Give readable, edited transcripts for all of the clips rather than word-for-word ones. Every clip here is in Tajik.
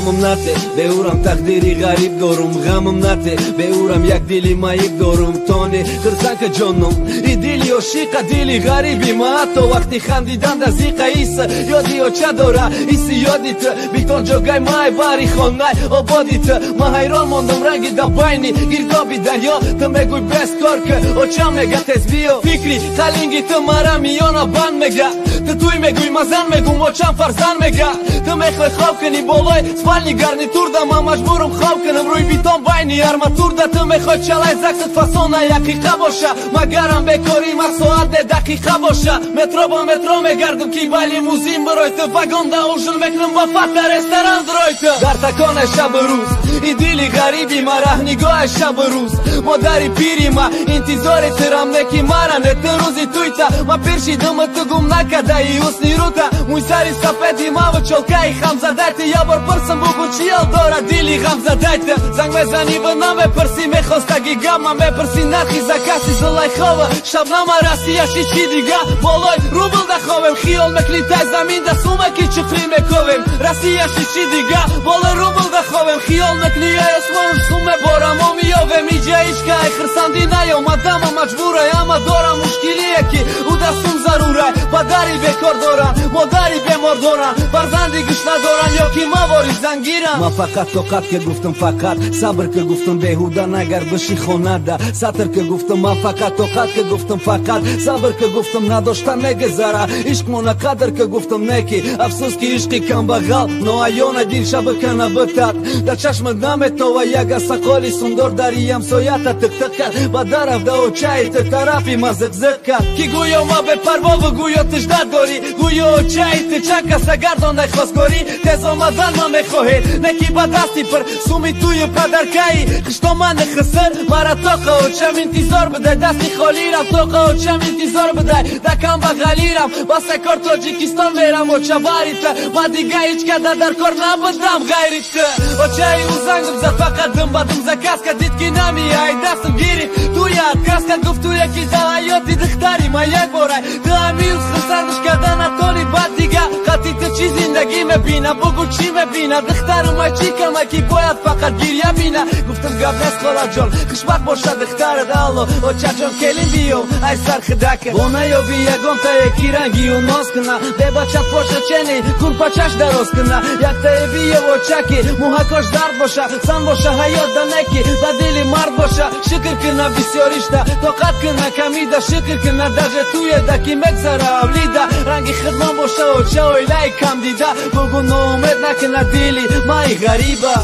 Ғамам нате, беурам тақдири ғариб дорум. Ғамам нате, беурам як дили маиб дорум. Тони хирсанка ҷоном, и дили ошиқа, дили ғариби ма. Ҳатто вақти хандидан дар зиқа иса ёди оча дора, иси ёди ту. Битон ҷогай май бари хонай ободи ту. Ма ҳайрон мондам ранги да байни гирдоби дарё. Ту мегӯй бес кор ки, оча мега тез биё. Фикри қалинги ту мара миёна банд мега. Ту туй мегӯй, ма зан мегӯм, очам фарзанд мега. Ту мехоҳӣ хоб кунӣ болои спальни гарнитурда, ман маҷбурам хоб кунам рӯи битон байни арматурда. Ту мехоҳӣ чалай заксат фасона яқиқа боша, магарам бекорӣ ма соат не дақиқа боша. Метро ба метро мегардам ки ба лимузин бирой ту, вагонда ужин мекунам ва фата ресторан дирой ту. Дар таконе шабу рӯз и дили ғариби ма, раҳнигоҳи шабу рӯз модари пири ма. Интизори тирам не ки мара не ту рӯзи туйта. Ма пир шидам ту гум накардаи ҳусни рута. Мӯи сари сафеди маву чолкаи хамзадайта. Я бор пурсам бугӯ чӣ ҳол дорад дили ғамзадайта. Занг мезанӣ ва намепурсӣ, мехостаги гап ма мепурсӣ нархи закаси Зулайхова. Шабнама Россияши чӣ дига болои рубл даховем. Хиёл мекунӣ тай замин да сумаки чуқрӣ мековем. Россияши чӣ дига болои рубл даховем. Хиёл мекунӣ ай осмону сум меборам, мо меёвем. Иҷа ишка ай хирсандӣ наёмадама маҷбурай, ама дорам мушкилие ки ӯ да сум зарурай. Падари бекор дорам, модари бемор дорам, фарзанди гӯш надорам ё ки мавори зангирам. Ман фақат тоқат ки гуфтам, фақат сабр ки гуфтам, беҳуда нагар биши хонада сатр ки гуфтам. Ман фақат тоқат ки гуфтам, фақат сабр ки гуфтам, надошта мегузара ишқмона қадр ки гуфтам. Неки афсӯс ки ишқи камбағал ноаёна дил шабака набитад. Дар чашмат наметова як асақоли сундор дари ҳамсоята тиқ-тиқ кард. Ба дараф да очаи ту тарафи ма зиқ-зиқ кард. Ки гӯё ма бепарвову гӯё тиждат дорӣ, гӯё очаи ту чанд каса гардондай хосгорӣ. Тез омадан ма мехоҳед, не ки ба дасти пир суми тую падаркаи хиштомани хисир. Мара тоқа очам интизор бидай, дасти холирам тоқа очам интизор бидай. Да камбағалирам баста кор Тоҷикистон мерам оча бари ту. Ма дига ҳеҷ када дар кор набудам ғайри ту. Очаи ӯ занг зад фақат дум ба дум заказка, дид ки намеяй дастам гирифт туя отказ кард. Гуфт туя ки да ҳаёти духтари ма як борай, ту ҳамирӯз хурсандаш карда натони. Баъд дига хати ту чӣ зиндагӣ мебина, бугӯ чӣ мебина духтару ма чӣ кама ки бояд фақат гиря бина. Гуфтам гап нест холаҷон, хушбахт боша духтарат. Алло очаҷон келин биё ай сархидака. Бо наёби ягонтае ки ранги ӯ ноз куна, бебачат боша чени курпачаш дароз куна. Яктае биё очаки муҳакош зард боша, зан боша ҳаёт да неки ба дили мард боша. Шукр куна бисёришта, тоқат куна камида, шукр куна даже туеда ки мегзара авлида. Ранги хидман боша оча оилаи камдида, бугӯ ноумед накуна дили маи ғариба.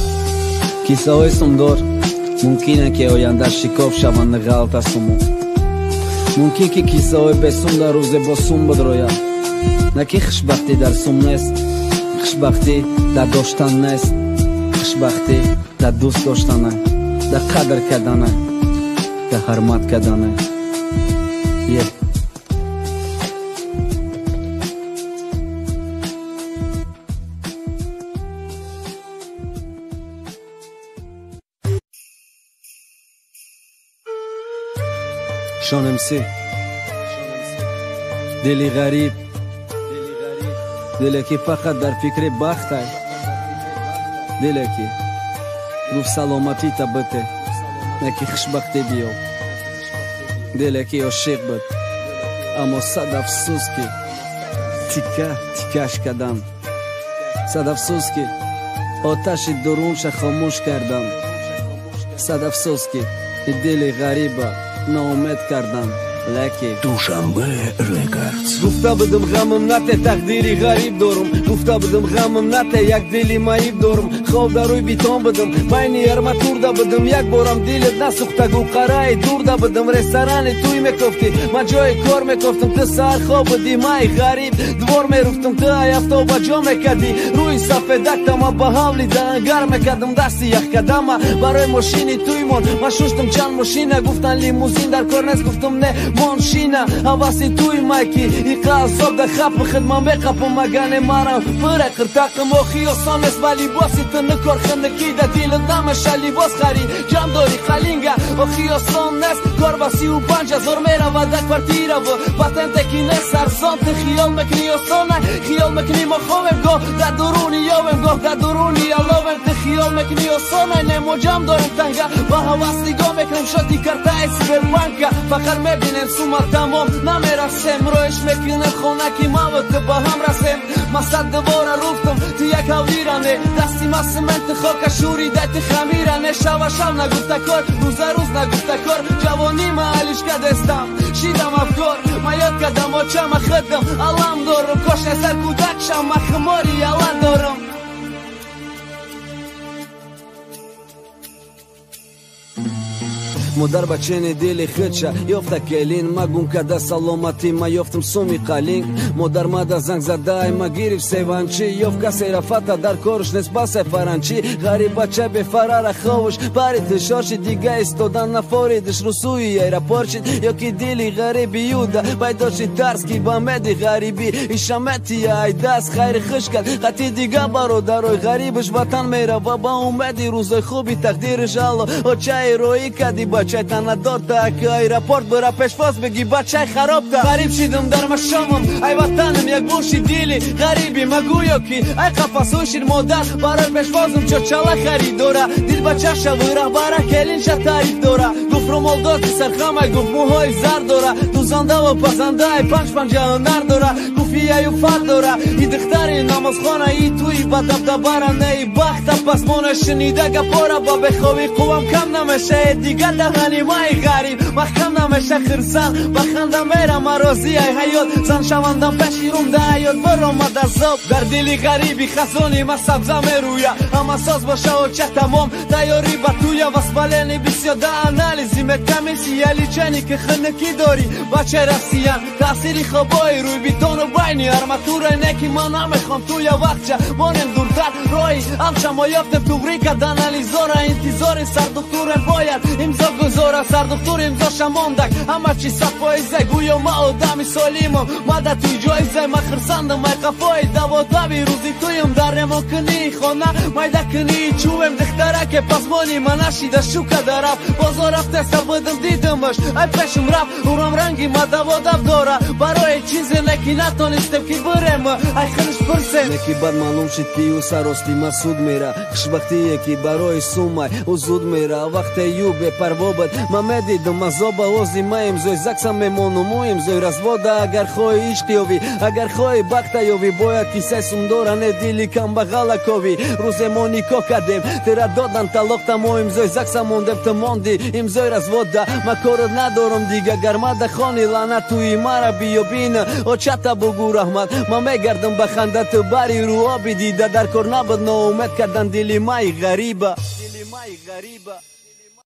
Кисаҳои сумдор мумкине ки оянда шикоф шаванд ғалта суму. Мумкин ки кисаҳои бесум дар рӯзе бо сум бидрояд. На ки хушбахтӣ дар сум нест, хушбахтӣ дар доштан нест, хушбахтӣ дар дӯст доштана, дар қадр кардана, дар ҳурмат кардана. Е Шон МС, дили ғариб, диле ки фақат дар фикри бахтай, диле ки гуфт саломатита бите, не ки хушбахтӣ биё, диле ки ошиқ буд, аммо сад афсӯс ки тика тикаш кардам, сад афсӯс ки оташи дурунша хомӯш кардам, сад афсӯс ки дили ғариба ноумед кардам. Леки Душанбе Рекордс. Гуфта будам ғамам нате, тақдири ғариб дорум. Гуфта будам ғамам нате, як дили маиб дорум. Хоб дар рӯи битон будам, байни арматурда будам. Як борам дилат насӯхта, гулқараи дурда будам. Ресторани туй мекофтӣ, ман ҷои кор мекофтам. Ту саҳар хоб будӣ, маи ғариб двор меруфтам. Ту ай афтоба ҷо мекардӣ, рӯи сафедакта ман ба ҳавли дангар мекардам. Дасти яхкадама барои мошини туймон ман шуштам чанд мошина. Гуфтан лимузин дар кор нест, гуфтам не. Моншина ҳаваси туи майки иқа азоб да хапи хидман меқапам магане марам пыра қиртақим охи осон нест ба либоси ту нукор хинакӣ да дилат намеша либос хари ҷам дори қалинга охи осон нест кор ба 35 000 меравад да квартира в патенте ки нест арзон ту хиёл мекунӣ осона хиёл мекунӣ мо ховем гоҳ дар дуруни ёвем гоҳ дар дуруни аловем ту хиёл мекунӣ осона не мо ҷам дорем танга ба ҳавас нигоҳ мекунем шоти картаи Сбербанка фақат мебинем сума тамом намерасем роиш мекунем хона ки маву ту ба ҳам расем ма сад дувора руфтам ту як ҳавлиране дасти ма сименти хока шӯрида ти хамиране шава шав нагуфта кор рӯза рӯз нагуфта кор ҷавонӣ ма алишка дестам шидам афкор ма ёд кардам очама хидам алам дорам кош несар кӯдак шам ма хумори ала дорам. Модар бачени дили худша ёфта келин ма гум карда саломатӣ ма ёфтам суми қалин модар мада занг задай ма гирифт севанчӣ ёфт касе рафата дар корш нест басе фаранчӣ ғариб бача бефарара ховуш бари тишорши дига истодан нафоридиш русуи аэропорт шид ё ки дили ғариби юда пайдо шид тарс ки ба меди ғарибӣ ишаметия ай даст хайри хуш кард қати дига бародарои ғарибиш ватан мерава ба умеди рӯзои хуби тақдириш алло очаи роӣ кади бачай танадорта ки аэропорт бира пешвоз бигӣ бачай харобта ғариб шидам дар машомам ай ватанам як гӯши дили ғариби ма гӯё ки ай қафасӯ шид модар барои пешвозам чочала харидора дил бачашаву раҳбара келинша таъриф дора гуфт румолдоти сархамай гуфт мӯҳои зар дора дузандаву пазандаи панҷ панҷа ҳунар дора гуфт ияю фар дора и духтари намозхона и туи ба дабдабара неи бахта пасмона шунида гапора ба бехобӣ қуввам кам намеша дигар даҳани май ғариб маҳкам намеша хирсан ба ханда мерама розӣ ай ҳаёт зан шавандам пеши рум да ҳаёт биромад азоб дар дили ғариби хазони ма сабза мерӯя ҳама соз боша оча тамом тайёрӣ ба туя воспаление бисёр да анализи медкомиссия лечение ки хунукӣ дорӣ бачаи россиян таъсири хобои рӯи бетону байни арматура не ки ман намехоҳам туя вақтча монем дуртар роҳи амча мо ёфтем туғрӣ кард анализора интизори сардухтурем бояд имзо гузора сардухтур имзоша мондак ҳама чи садфоизе гӯё ма одами солимам ма да туй ҷоизе ма хирсандам ай қафои давотаби рӯзи туюм дар ремонкунии хона майда кунии чӯвем духтараке пасмони ма нашида шука дарафт бозор рафтеса будам дидамаш ай пешум рафт урам ранги ма даводав дора барои чизе не ки натонистем ки бирем ай худаш пурсем не ки бад маълум шид ки ӯ сарости ма суд мера хушбахтие ки барои сумай ӯ зуд мера вақте ю бепарво буд ма медидам азоба ози ма имзои ЗАГСа мемонум ӯ имзои развода агар хоҳӣ ишқ ёвӣ агар хоҳӣ бахта ёвӣ бояд кисаи сумдора не дили камбағала ковӣ рӯзе мо никоҳ кардем тира додан талоқта мо имзои ЗАГСа мондем ту монди имзои развода ма корот надорам дига гармада хони лаънат туи мара биё бина очата бугӯ раҳмат ма мегардам ба ханда ту бари рӯ оби дида дар кор набуд ноумед кардан дили маи ғариба.